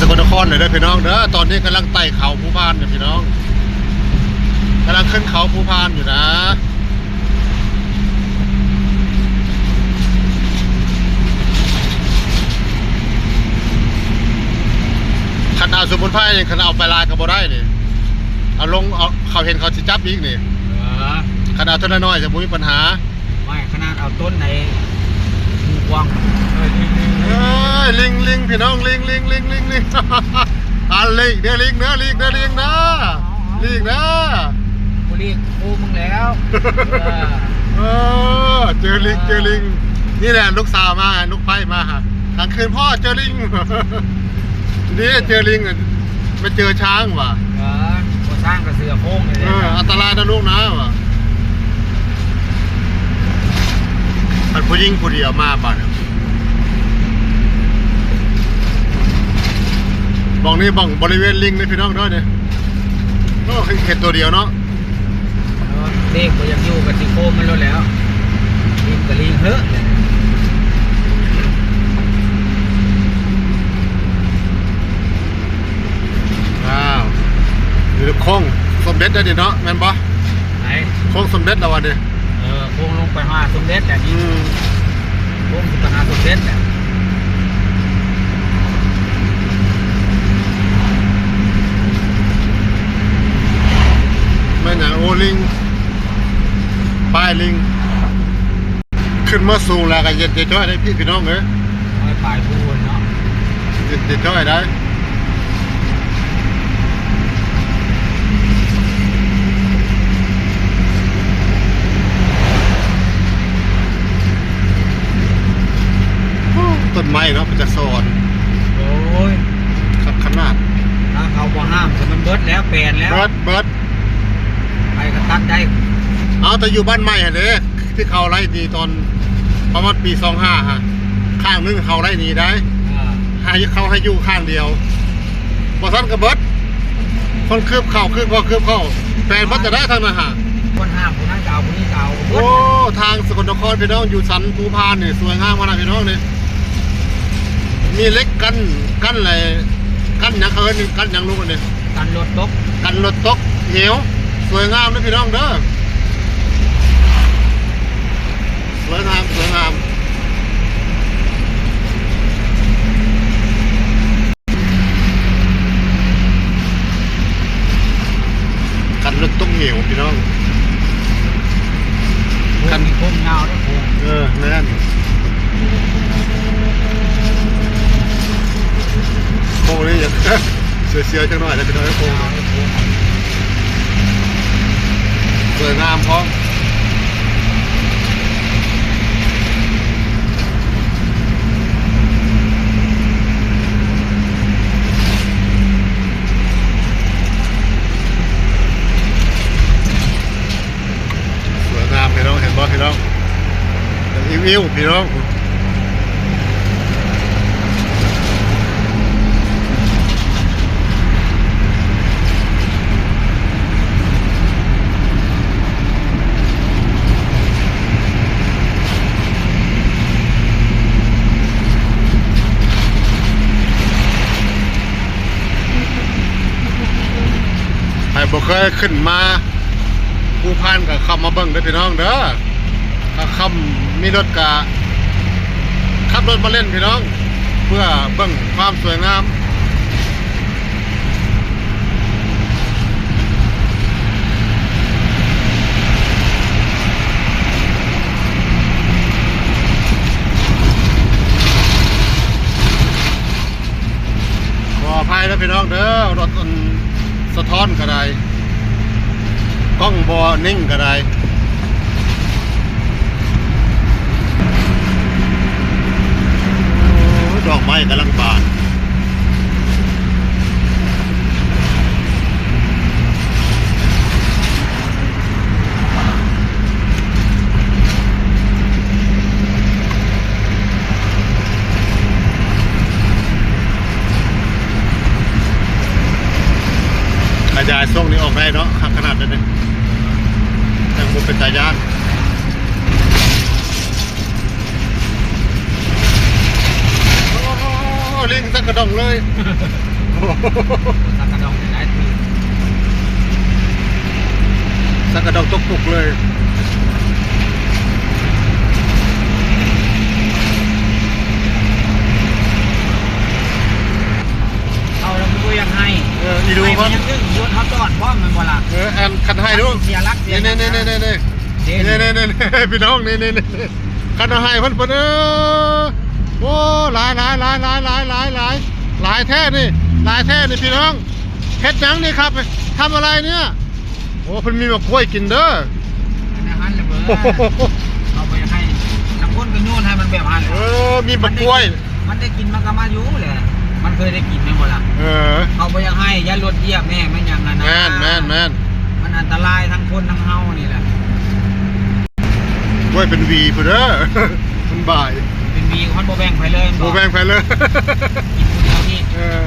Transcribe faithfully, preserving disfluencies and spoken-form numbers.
สกลนครเลยเด้อพี่น้องเด้อ ตอนนี้กำลังไต่เขาภูพานอยู่พี่น้อง กำลังขึ้นเขาภูพานอยู่นะ คันเอาสมุนไพรนี่ คันเอาไปหลายก็บ่ได้นี่ เอาลง เอา เขาเห็นเขาสิจับอีกนี่ เออ คันเอาเท่าน้อยๆ จะบ่มีปัญหา ไม่ ขนาดเอาต้นในหูกว้าง เอ้ย ลิง ลิง พี่น้อง ลิง ลิง ลิง ลิง ลิง อ่ะ ลิง เด้อ ลิง เด้อ ลิง เด้อ ลิง เด้อ ลิง เด้อ กูเรียกกูมึงแล้ว เออ เออ เจอลิง เจอลิง นี่แหละ ลูกสาวมา ลูกไผ่มาหา กลางคืน "พ่อ เจอลิง" นี่เจอลิงอะ ไปเจอช้างว่ะ เออ บ่ช้างก็เสือโคร่งเลย เออ อันตรายนะลูกนะว่ะ มันผู้หญิงผู้เดียวมาป่ะเนี่ย บ่องนี่บ่องบริเวณลิงเลยพี่น้องเด้อเนี่ย โอ้ เห็นตัวเดียวเนาะ เออ เลขบ่อยากอยู่กับสิโคมมันแล้วแหล้ว ลิงกับลิงเหอะ อ้าว อยู่โค้งสมเด็จแล้วนี่เนาะ แม่นบ่ ไหน โค้งสมเด็จแล้ววะนี่ เออ โค้งลงไปหาสมเด็จแหละนี่ อืม โค้งสิไปหาสมเด็จแหละ แม่นหยัง โอ้ ลิง ป้ายลิง ขึ้นมาสูงแล้วก็เย็นจ้อยๆ ได้พี่ พี่น้องเอ้ย โอ้ย ปลายพูนเนาะ เย็นจ้อยๆ ได้ โอ้ ต้นไม้เนาะ มันจะสอน โอ้ย คักขนาด ถ้าเขาบ่ห้าม แต่มันเบิดแล้ว แปลนแล้ว เบิด เบิด ไปก็ตัดได้ เอาแต่อยู่บ้านใหม่หั่นเด้ ที่เขาไล่หนีตอนประมาณปีสองห้าฮะ ข้างหนึ่งเขาไล่หนีได้ อ่า ให้เขาให้อยู่ข้างเดียว บ่ซั้นก็เบิด คนคืบเข้า คืบเข้า คืบเข้า แปลนเบิดจะได้ทางนั้นฮะ คนห้ามผู้นั้นก็เอา ผู้นี้ก็เอา โอ้ ทางสกลนครพี่น้อง อยู่สันภูพานนี่ สวยงามขนาดพี่น้องนี่ มีเหล็กกั้น กั้นอะไร กั้นหยังเขาเอิ้น กั้นหยังลูกอันนี้ กันรถตก กันรถตกเหว สวยงามนะพี่น้องเด้อ สวยงาม สวยงาม กันรถตกเหวพี่น้อง กัน มีโค้งยาวด้วยโค้ง เออ นั่น โค้งนี่อยาก เสียวๆ จังหน่อยนะพี่น้อง โค้ง ยาวด้วยโค้ง สวยงามพร้อม สวยงามพี่น้อง เห็นบ่พี่น้อง อิ้วๆ พี่น้อง ใครบ่เคยขึ้นมา ภูพานก็เข้ามาเบิ่งเด้อพี่น้องเด้อ ถ้าค่ำมีรถก็ขับรถมาเล่นพี่น้อง เพื่อเบิ่งความสวยงาม ขออภัยนะพี่น้องเด้อ รถมันสะท้อนก็ได้ กล้องบ่นิ่งก็ได้ โอ้ย ดอกไม้กำลังบาน ขยายส่งนี่ออกได้เนาะ คักขนาดนั้นเนี่ย ยังบ่เป็นตาย้าน โอ้โห ลิงสักกระดองเลย สักกระดองได้คือ สักกระดองตกปุกเลย เอาแล้วกูอยากให้ เออ อีดู ให้ ครั มั บ นยังดึงยวนเขาตอดพร้อมมันบ่ล่ะ เออ อันคันให้ดู เสียหลักเสีย นี่ หลัก นี่ นี่ นี่ นี่ เด่น นี่ นี่ นี่ นี่ พี่น้อง นี่ นี่ นี่ คันเอาให้เพิ่น เพิ่น เออ โอ้ หลาย หลาย หลาย หลาย หลาย หลาย หลายแท้นี่ หลายแท้นี่พี่น้อง เฮ็ดหยังนี่ครับ ทำอะไรเนี่ย โอ้ เพิ่นมีหมากกล้วยกินเด้อ อันนั้นหันระเบิด เอาไปให้ น้ำข้นก็โยนให้มันแบบหัน เออ มีหมากกล้วย มันได้กิน มันก็มาอยู่แหละ มันเคยได้กินแม่นบ่ล่ะ เออ เขาบ่อยากให้ ย่านรถเหยียบแน่ แม่นหยังนั่นนะ แม่น แม่น แม่น มันอันตรายทั้งคนทั้งเฮานี่แหละ กล้วยเป็นหวีพุ้นเด้อ มันบ่าย เป็นหวี มันบ่แบ่งไผเลย บ่แบ่งไผเลย กินคนเดียวนี่ เออ